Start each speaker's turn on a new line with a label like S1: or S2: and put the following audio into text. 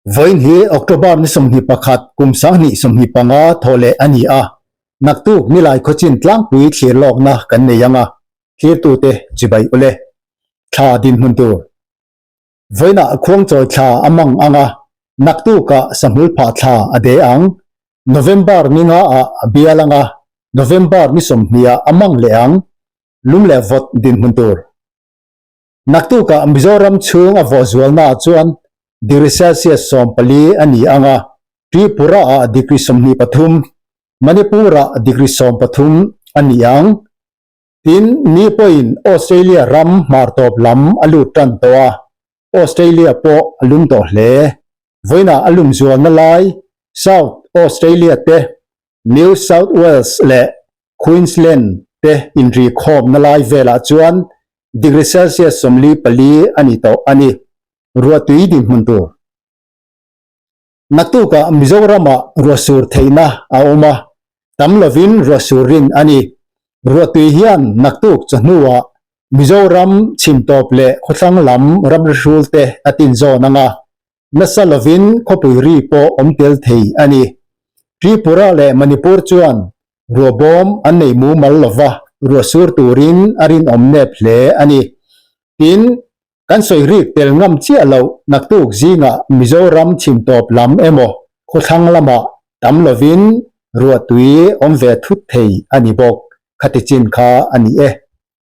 S1: Vawiin hi October ni 21 kum 2025 thawh leh a ni a, naktuk nilai khawchin tlangpui thlir lawkna kan nei ang a, thlirtute chibai ule. Thla dinhmun tur. Vawiinah khuangchawi thla a mang ang a, naktukah sahmul phah thla a de ang. November ni nga ah a bial ang a, November ni 20 ah a mang leh ang. Lum leh vawt dinhmun tur. Naktukah Mizoram chhung a vawh zualnaah chuan degree Celsius 14 a ni ang a, Tripura-ah degree 23, Manipur-ah degree 13 a ni ang. Tin, ni pawhin Australia ram hmar tawp lam a lut tan tawh a, Australia pawh a lum tawh hle. Vawiinah a lum zualna lai South Australia te, New South Wales leh Queensland te inri khawmna lai velah chuan degree Celsius 44 a ni tawh a ni. Ruahtui dinhmun tur. Naktukah Mizoramah ruahsur theihna a awm a, tam lovin ruahsur rin a ni. Ruahtui hian naktuk chawhnuah Mizoram chhimtawp leh khawthlang lam ramri hrul te a tinzawn ang a, nasa lovin khawpui ri pawh awm tel thei a ni. Tripura leh Manipur chuan ruah bawm an nei mumal lova, ruah sur turin a rinawm nep hle a ni. Tin, kan sawi rik tel ngam chiah loh naktuk zingah Mizoram chhimtawp lam emaw khawthlang lamah tam lovin ruah tui awm ve thut thei a ni bawk. Khati chin kha a ni e.